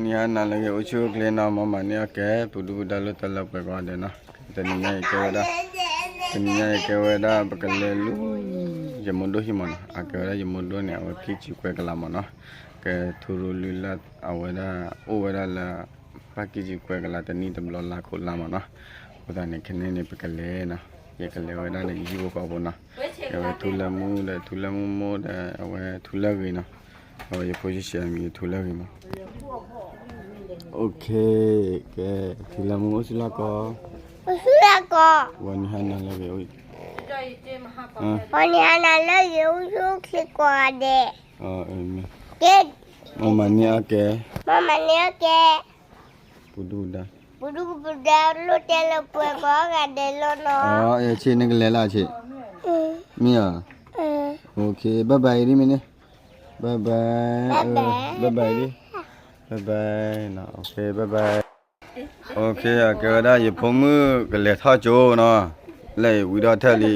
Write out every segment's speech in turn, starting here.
နံၤဟါနၤလၢအဂ့ၤ အိၣ်ဆူၣ်အိၣ်ချ့နီၤ, မ်မၤန့ၢ်အီၣ်ကဲ ပူၤဒူၣ်ပူၤဒါလိၣ်တၢ်လၢပှဲၤကိးဂၤဒဲးနီၤ, တနံၤညါအံၤကဲဝဲဒၣ်, တနံၤညါအံၤကဲဝဲဒၣ် ပကလဲၤလူ ယမိၢ်ဒိၣ်ဟံၣ်မၢ်နီၤ, အကဲဝဲဒၣ်ယမိၢ်ဒိၣ်န့ၣ် အဝဲခံဆံကွဲကလးမၢ်နီၤ, ကဲထူရူလုၢ်လၢ်အဝဲဒၣ် အိၣ်ဝဲဒၣ်လၢ ပၢ်ခံဆံကွဲကလးတနံၣ်တဘျီလါခိၣ်လါမၢ်နီၤ, အဃိသတးန့ၣ် ခဲန့ၣ်န့ၣ် ပကလဲၤနီၤ, ယကလဲၤဝဲဒၣ်လၢယဟံၣ်ဖိဃီဖိနီၤ, ကဲဝဲထူလၢမူဒီးထူလၢမူမိၢ်ဒီး အဝဲထူလၢဂ့ၤနီၤ, အဝဲယဖိဆံးဆံးအမံၤထူလၢဂ့ၤမၢ် OK, ကဲ, ထူလၢမူအိၣ်ဆူၣ်လၢ်ကီ, အိၣ်ဆူၣ်လၢ်ကီ, ဝဲနံၤဟါနၤလၢအဂ့ၤ, ဝဲနံၤဟါနၤလၢအဂ့ၤ အိၣ်ဆူၣ်အိၣ်ချ့ကိးဂၤဒဲး, ကဲ, မ်မၤန့ၢ်အီၣ်ကဲ, မ်မၤန့ၢ်အီၣ်ကဲ, ပူၤဒူၣ်ပူၤဒါ, ပူၤဒူၣ်ပူၤဒါလိၣ်တဲလၢပှဲၤကိးဂၤဒဲးလီၤနီၤ, ဆ့နကလဲၤလၢ်ဆ့, မ့ၢ်ဧါ, OK, bye bye အံၤဒ်မ့ၢ်န့ၣ်, bye bye, bye bye အံၤဒ်, bye bye, OK, bye bye, OK, ကဲဝဲဒၣ်ယဖိမုၣ်ကလဲၤထီၣ်ကၠိနီၤ, လၢအံၤဝံၤဒီးထၢၣ်လံ,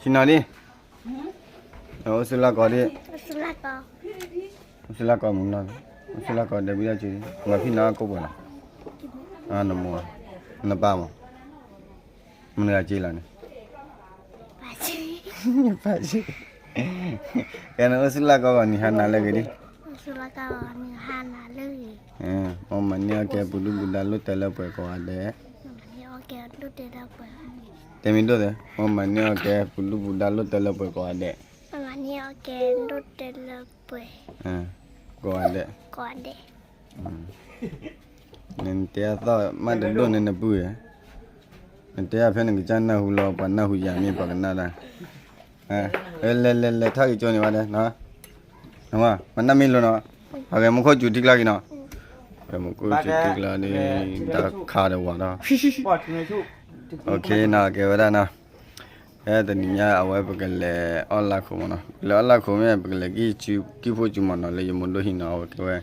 ဆံနီၤဒ်, အိၣ်ဆူၣ်လၢ်ကီဒ်, အိၣ်ဆူၣ်လၢ်ကီမုၢ်နီၤ, အိၣ်ဆူၣ်လၢ်ကီဒဲးဝံၤဒီးကၠိ, မၤဖံနီၤကိၢ်ပှဲၤလီၤ, နမိၢ်, နပၢ်မၢ်, မနုၤဂၤကၠ့လီၤန့ၣ်, ပၢ်ဆံ, ကဲနအိၣ်ဆူၣ်လၢ်ကီဂီၤနံၤဟါနၤလၢအဂ့ၤဒ်, မ်မၤန့ၢ်အီၣ်ကဲ ပူၤဒူၣ်ပူၤဒါလိၣ်တဲလၢပှဲၤကိးဂၤဒဲး, တဲမ့ၢ်ဒိၣ်သ့, မ်မၤန့ၢ်အီၣ်ကဲ ပူၤဒူၣ်ပူၤဒါလိၣ်တဲလၢပှဲၤကိးဂၤဒဲး, ကိးဂၤဒဲး, နတဲအသီၣ်မးတဒိၣ်န့ၣ်နပုၢ်ဧၢ, နတဲအဖဲနကစၢ်နၢ်ဟူလီၤ ပှၤနၢ်ဟူယၤမ့ၢ်ပှၤကနၣ်တၢ်, လဲၤလဲၤလဲၤထီၣ်က့ၤကၠိန့ၣ်ဘၣ်ဒီး, မနၢ်မ့ၢ်လိၤနီၤ, ဟးဂဲၤမူခိၣ်စူၤထံကျါက့ၤနီၤ, ဂဲၤမူခိၣ်စူၤထံကျါဒီး, တၢ်ခါဒီးဝၤဒီး, OK နီၤ ကဲဝဲဒၣ်နီၤ, ဖဲတနံၤညါအဝဲပကလဲၤအီၣ်လၢ်ခိၣ်မၢ်နီၤ, ပကလဲၤကံၣ်ကံၣ်ဖိကၠူမၢ်နီၤ လၢယမိၢ်ဒိၣ်ဟံၣ်နီၤ, အဝဲကဲဝဲ,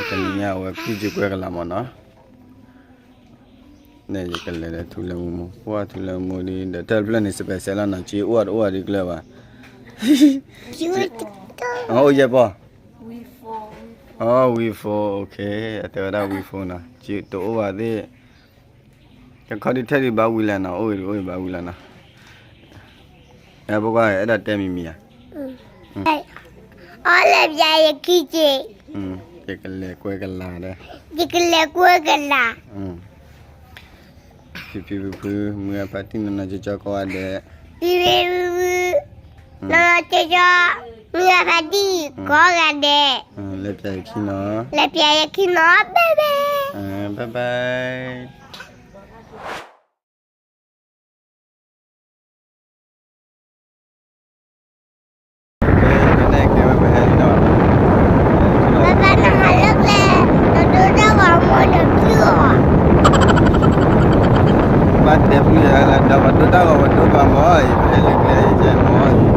တနံၤညါအဝဲကံၣ်ကံၣ်ကွဲကလးမၢ်နီၤ, န့ၣ်ယကလဲၤဒီးထူလၢမူမိၢ်, ပှၢ်ထူလၢမူဒ်ဒီး တၢ်တဖျၢၣ်န့ၣ် စပဲးစဲလီၤနီၤ, က့အိၣ်တအိၣ်ဒ်ကျၢၤဘၣ်, အိၣ်ယဲၢ်ပီၢ်, အီ ဝံဖိ, OK, အတဲဝဲဒၣ်ဝံဖိနီၤ, က့တအိၣ်ဘၣ်သ့ၣ် ကခီဒုးထဲဒုးဘၣ်ဝံၤလၢနီၤ, အိၣ်ဂ့ၤဒုးအိၣ်ဂ့ၤဘၣ်ဝံၤလၢနီၤ, အဲၣ်ဒိးတဲမံၤမံၤဧါ, အီၣ်လဲၤပျးယခံက့ၤ, ယကလဲၤကွဲကလးဒီး, ယကလဲၤကွဲကလး, ဖံဖံဖုဖု မုၢ်ဂၤဖါတံၢ်နီၢ်နီၢ်ကၠီကၠီကိးဂၤဒဲး, ဖံဖံဖုဖု နီၢ်နီၢ်ကၠီကၠီ, မုၢ်ဂၤဖါတံၢ်ကိးဂၤဒဲး, လဲၤပျးယခံနီၤ, လဲၤပျးယခံနီၤ, bye bye, bye bye. ဘၣ်တဲပျုၢ်ယၤလၢဒီးပဒိတၢ်ဂီၤပဒိပှၤမၢ်အံၤ ပဟဲလၢကျဲအံၤကဲမၢ်အံၤ, ဆ့, ကဲ ပလဲၤမ့ၢ်တုၤလၢမိၢ်ဒိၣ်ဟံၣ်မးနီ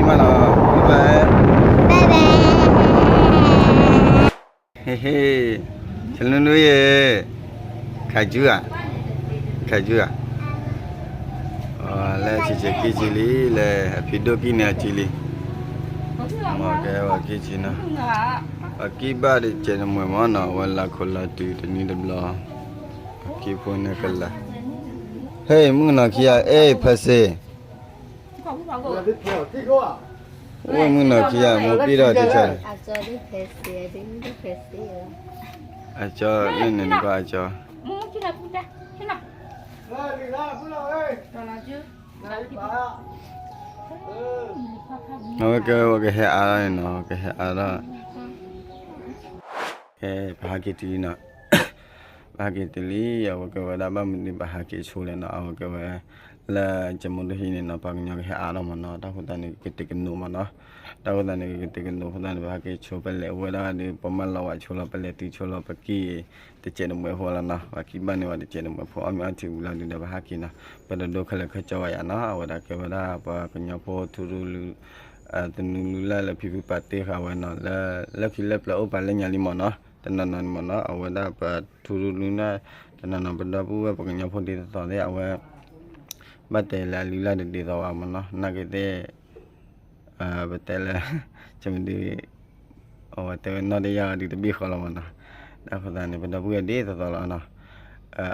ၤ, bye bye. ဟ့ၣ်ဟ့ၣ်, ဆလူနူယ့ၣ်, ခးကၠူဧါ, ခးကၠူဧါ, လၢဆံးဆံးကံၢ်ဆံးလံ, လၢအဖံဒိၣ်ကံၢ်န့ၣ်အကံၢ်လံ, မ့ၢ်ကဲဝဲကံၢ်ဆံးနီၤ, အကံၢ်ဘၣ်တကဲးတမှဲၤမၢ်နီၤ, အဝဲလၢခိၣ်လီၤတုၤတနံၣ်တဘျီ, အကံၢ်ဖိန့ၣ်ကလး, ဟ့ၣ် မုၣ်ကနီၤခံဂၤ, အဲၣ် ဖဲစ့ အိၣ်မုၣ်နီၤခံဂၤ မိၢ်ပ့ၢ်ဒီးတဆၢ, အကၠီန့ၣ်န့ၣ်နကွၢ်အကၠီ, အဝဲကဲဝဲကဟဲအါထီၣ်န့ၣ်နီၤ, ကဟဲအါထီၣ်, ကဲ ပဟးက့ၤတုၤလံနီၤ, ပဟးက့ၤတုၤလံ, အဝဲကဲဝဲဒၣ်ဘၣ်မနုၤပဟးက့ၤဆိလဲၣ်နီၤ, အဝဲကဲဝဲ လၢယမိၢ်ဒိၣ်ဟံၣ်န့ၣ်နီၤ ပှၤကညီကဟဲအါထီၣ်မၢ်နီၤ, တၢ်ဃိသတးန့ၣ် ကက့ၤတကနိးမၢ်နီၤ, တၢ်ဃိသတးန့ၣ် ကက့ၤတကနိးအဃိသတးန့ၣ် ပဟးက့ၤဆိ ပလဲၤအိၣ်ဝဲဒၣ်ဒီး ပမၢလီၤဝဲဆိလီၤ ပလဲၤတုၤဆိလီၤ ပကံၢ်တစဲးတမှဲၤဖိလီၤနီၤ, ပှၤကံၢ်ဘၣ်န့ၢ်ဝဲတစဲးတမှဲၤဖိ အီၣ်မ့ၤအီထံဝံၤလီၤဒုးဒီး ပဟးက့ၤနီၤ, ပတဒိခဲလၢာ်ခဲဆ့ဘၣ်ယၤနီၤ, အဝဲဒၣ်ကဲဝဲဒၣ်ပှၤကညီဖိထူရူလုၢ် သနူလုၢ်လၢ်လၢဖံဖုပာ်တ့ၢ်ဃာ်ဝဲနီၤ, လၢခံလၢပျၢၤအိၣ်ပာ်လၢညါလံမၢ်နီၤ, တနီၤနီၤန့ၣ်မၢ်နီၤ, အဝဲဒၣ်ပှၤထူရူလုၢ်န့ၣ် တနီၤနီၤပဒီပုၢ်ဝဲၢ်ပှၤကညီဖိဒ်သိးသိးသ့ၣ် အဝဲဘၣ် ဘၣ်တဲလၢအလုၢ်အလၢ်တဒ်သိးဘၣ်မ့ၢ်နီၤ, နာ်က့သ့ၣ် ပတဲလၢ ကမဒု အဝဲတဲဝဲနီၣ်တယၢ်အီၤဒုးတဘ့ၣ်ဃီလီၤမ့ၢ်နီၤ. အဃိသတးန့ၣ် ပဒီပုၢ်ဝဲၢ်ဒ်သိးသိးလီၤနီၤ.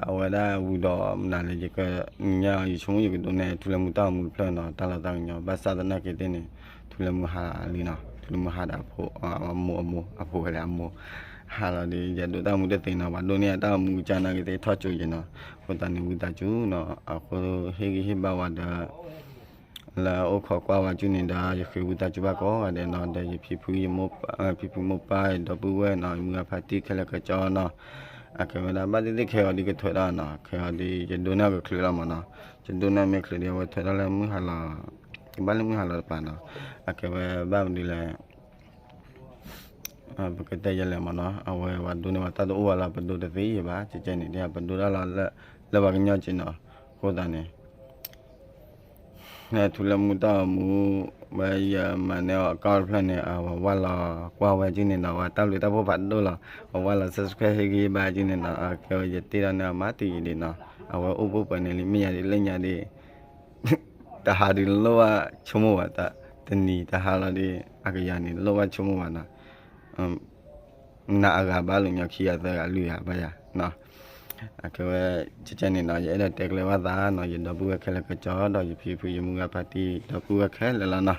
အဝဲဒၣ်ဝံၤဒီးမနုၤလဲၣ် ယကညါ ယဆိကမိၣ်ယကဒိးန့ၢ်ထူလၢမူတၢ်အိၣ်မူတဖျၢၣ်နီၤ, တၢ်လီၤသးကညီၤ ဘၣ်ဆၣ်သနာ်က့သ့ၣ်န့ၣ် ထူလၢမူဟးလံနီၤ, ထူလၢမူဟးဒီးအဖိ အမိၢ်အမိၢ် အဖိဝဲလၢအမိၢ် ဟးလီၤဒီး ယဒိးတၢ်မူတသ့နီၤ, ပှၤဒိးန့ၢ်အတၢ်အိၣ်မူကစၢ်နာ်က့သ့ၣ်ထီၣ်ကၠိယဲနီၤ. အဃိသတးန့ၣ် ဝံသးစူၤနီၤ, အဃိဟ့ၣ်ဂံၢ်ဟ့ၣ်ဘါဝဲဒီး လၢအအိၣ်ခိးကွၢ်ဝဲကၠူၣ်န့ၣ်ဒီး ယဃ့ဝံသးစူၤဘၣ်ကိးဂၤဒဲးနီၤ, ဒီးယဖံဖု ယဖံဖုမိၢ်ပၢ် ယဒီပုၢ်ဝဲၢ်နီၤ, ယမုၢ်ဂၤဖါတံၢ်ခဲလၢာ်ကၠီနီၤ, အကဲဝဲဒၣ်ဘၣ်သ့ၣ်သ့ၣ်ခဲအံၤဒုးကထွဲးဒၣ်နီၤ, ခဲအံၤဒုး ယဒိးန့ၢ်ကချုးလီၤမ့ၢ်နီၤ, ယဒိးန့ၢ်မ့ၢ်ချုးဒီး အဝဲထွဲဒၣ်လၢမုၢ်ဟါလီၤ, ကဘၣ်လၢမုၢ်ဟါလီၤတပၤနီၤ, အကဲဝဲဘၣ်မနုၤလဲၣ် ပကတဲယဲလဲၣ်မ့ၢ်နီၤ, အဝဲပှၤဒိးန့ၢ်ဝဲတၢ်တအိၣ်ဝဲလီၤ, ပဒိးတသ့ယဲဘၣ်, ကဲကဲန့ၣ် ပဒိးတၢ်လီၤ လၢပှၤကညီက့နီၤ, အဃိသတးန့ၣ် ထူလၢမူတၢ်အိၣ်မူ ဝဲယမၤန့ၢ်အီၤအကီၢ်တဖျၢၣ်န့ၣ် အဝဲဝၢ်လီၤကွၢ်ဝဲကၠူၣ်န့ၣ်နီၤ, ဝဲတၢ်ဘျုးတၢ်ဖှိၣ်ဖးဒိၣ်လီၤ, အဝဲလီၤ subscribe ဟ့ၣ်ဂံၢ်ဟ့ၣ်ဘါကၠူၣ်န့ၣ်နီၤ, အကဲဝဲယတ့ထီၣ်န့ၢ်အမၤတံၢ်အံၤဒံးနီၤ, အဝဲအိၣ်ပှဲၤပှဲၤန့ၣ်လံ မ့ၢ်ယၤဒ်လၢညါဒ် တဟါဒုးလိၣ်ဘၣ်ဆိကမိၣ်ဘၣ်, တနံၤတဟါလီၤဒီး အကယၤန့ၣ် လိၣ်ဘၣ်ဆိကမိၣ်ဘၣ်နီၤ, နၤအဂၤဘၣ်လိာ်ညီခံဂၤသၢဂၤလွံၢ်ဂၤဘၣ်ယၤနီၤ, အကဲဝဲ ကဲကဲန့ၣ်နီၤ, ယအဲၣ်ဒိးတဲကျဲဘၣ်သးနီၤ, ယဒီပုၢ်ဝဲၢ်ခဲလၢာ်ကၠီ ဒီးယဖံဖု ယမုၢ်ဂၤဖါတံၢ် ဒီပုၢ်ဝဲၢ်ခဲလၢာ်လီၤနီ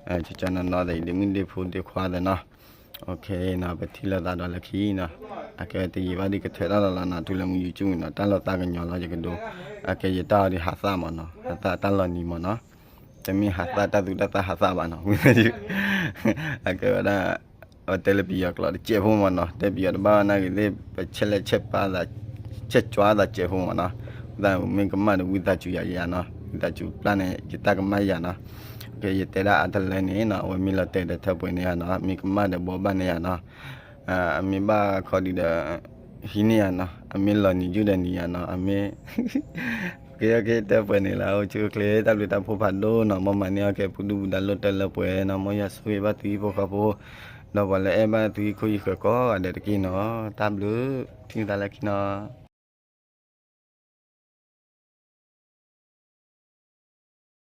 ၤ, ကၠီကၠီနီၤနီၤသ့ၣ် ဒ့မုၣ်ဒ့ဖိဒ့ခွါသ့ၣ်နီၤ, အခဲအံၤနီၤ ပထံၣ်လိာ်သးဒီးလၢခံနီၤ, အကဲဝဲတယံာ်ဘၣ်ဒုးကထွဲးတၢ်လီၤလီၤနီၤ, ထူလၢမူ YouTube နီၤ, တၢ်လီၤသးကညီၤလီၤ ယကဒိး, အကဲယတၢ်အီၤဒုးဟးသၣ်မ့ၢ်နီၤ, ဟးသၣ်တၢ်လီၤနံၤမ့ၢ်နီၤ, တမ့ၢ်ဟးသၣ်တၢ်သူတၢ်သၣ်ဟးသၣ်ဘၣ်နီၤ, ဝံသးစူၤ အကဲဝဲဒၣ် အဝဲတဲလၢပယီၤကျိာ်တစဲးဖိမ့ၢ်နီၤ, တဲပယီၤတဘၣ်ဘၣ်နာ်က့သ့ၣ် ပဆဲးလဲၣ်ဆဲးပာ်သး ဆဲးကွၢ်သးစဲးဖိမ့ၢ်နီၤ, သးမ့ၢ်ကမၣ်ဒီးဝံသးစူၤယၤယၤနီၤ, ဝံသးစူၤပျၢ်န့ၣ် ယတၢ်ကမၣ်ယၤနီၤ, ယတဲဒၣ်အါတလၢန့ၣ်နီၤ, အဝဲမ့ၢ်လီၤတဲာ်ဒီးထၢပှဲၤန့ၢ်ယၤနီၤ, မ့ၢ်ကမၣ်ဒီးဘိးဘၣ်န့ၢ်ယၤနီၤ, အမ့ၢ်ဘၣ်ခီဒုးဒီး ဟံးန့ၢ်ယၤနီၤ, အမ့ၢ်လီၤနံၤယုၢ်ဒီးနံၤယၤနီၤ, အမ့ၢ် ကဲ ကဲ တၢ်ပှဲၤန့ၣ်လၢအအိၣ်ဆူၣ်အိၣ်ချ့ တၢ်ဘျုးတၢ်ဖှိၣ်ဖးဒိၣ်နီၤ, မ်မၤန့ၢ်အီၣ်ကဲပူၤဒူပူၤဒါလိၣ်တၢ်လၢပှဲၤနီၤ, မ်ယွၤဆိၣ်ဂ့ၤဘၣ်သုဟံၣ်ဖိဃီဖိ, ဒီးပှၤလၢအဲၣ်ဘၣ်သုဟံၣ်ခိၣ်ဟံၣ်ဃၢၤကိးဂၤဒဲးတက့ၢ်နီၤ, တၢ်ဘျုး ထံၣ်သးလၢခံနီၤ.